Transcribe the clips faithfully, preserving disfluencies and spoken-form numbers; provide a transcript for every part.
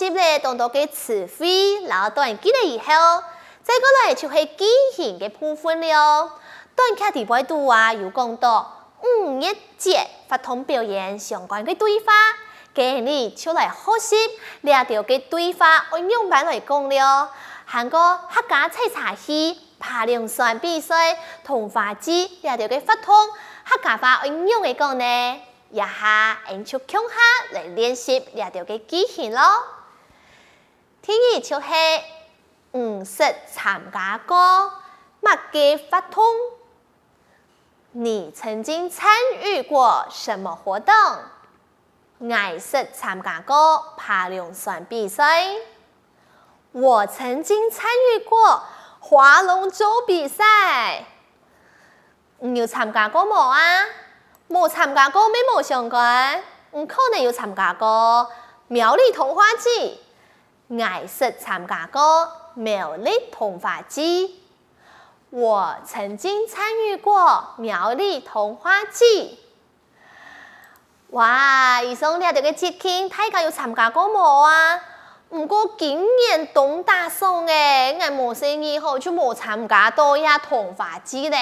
習了當多个詞彙摎短句了以後，再過來就係句型个部分了。短劇裡背肚啊有講到五月節活動表演相關个對話，今日就來學習這兜个對話愛仰般來講了。還過客家採茶戲、扒龍船比賽、桐花祭這兜个活動，客家話愛仰仔講呢？這下，𫣆就共下來練習這兜个句型囉。第一就係，你識參加過麼个活動？你曾經參與過什麼活動？𠊎識參加過扒龍船比賽。我曾經參與過划龍舟比賽。你有參加過無啊？無參加過乜無相關，你可能有參加過苗栗桐花祭。𠊎識參加過苗栗桐花祭。我曾經參與過苗栗桐花祭。哇，以上這兜个節慶，大家有參加過無啊？毋過今年當打爽欸，𠊎無細義吼就無參加到這桐花祭了。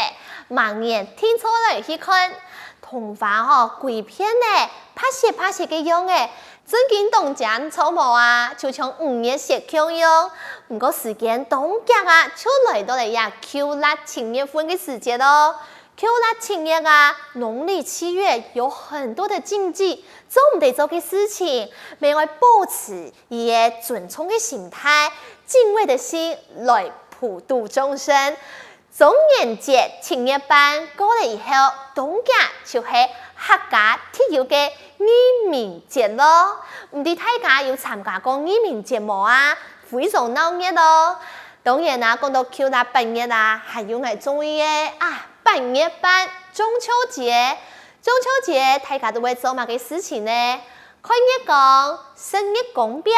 明年定著來去看。桐花吼，歸片仔，白雪白雪个樣仔，正經當靚著無啊？就像五月雪共樣。毋過時間當遽啊，就來到了這舊曆七月份个時節囉。舊曆七月啊，農曆七月有很多的禁忌，做毋得做个事情，乜愛保持一個尊重个心態、敬畏的心來普度眾生。中元節七月半過了以後，當遽就係客家特有个義民節囉。毋知大家有參加過義民節無啊？非常鬧熱囉。當然啊，講到舊曆八月啊，還有𠊎中意个啊，八月半，中秋節。中秋節大家都會做麼个事情呢？看月光、食月光餅，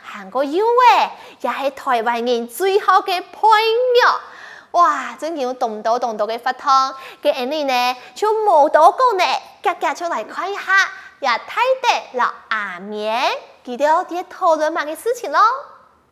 還過柚仔，也係臺灣人最好个配肉。哇，真經有當多當多个活動，該𫣆俚呢，就無多講了，遽遽就來看一下，這大德摎阿明，佢兜在討論麼个事情囉。